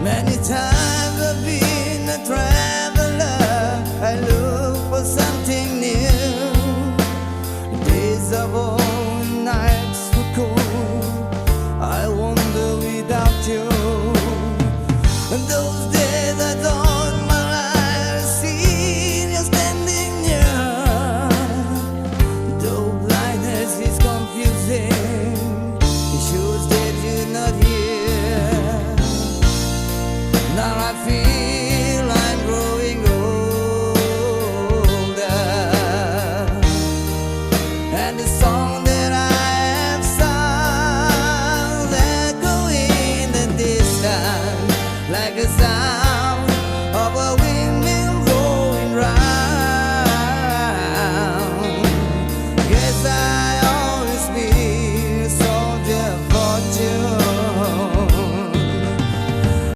Many times I've been a traveler. I look for something new. Days of old, nights were cold. I wander without you. And those days I thought my life seen you standing near. Though blindness is confusing, it shows that you're not here. Now I feel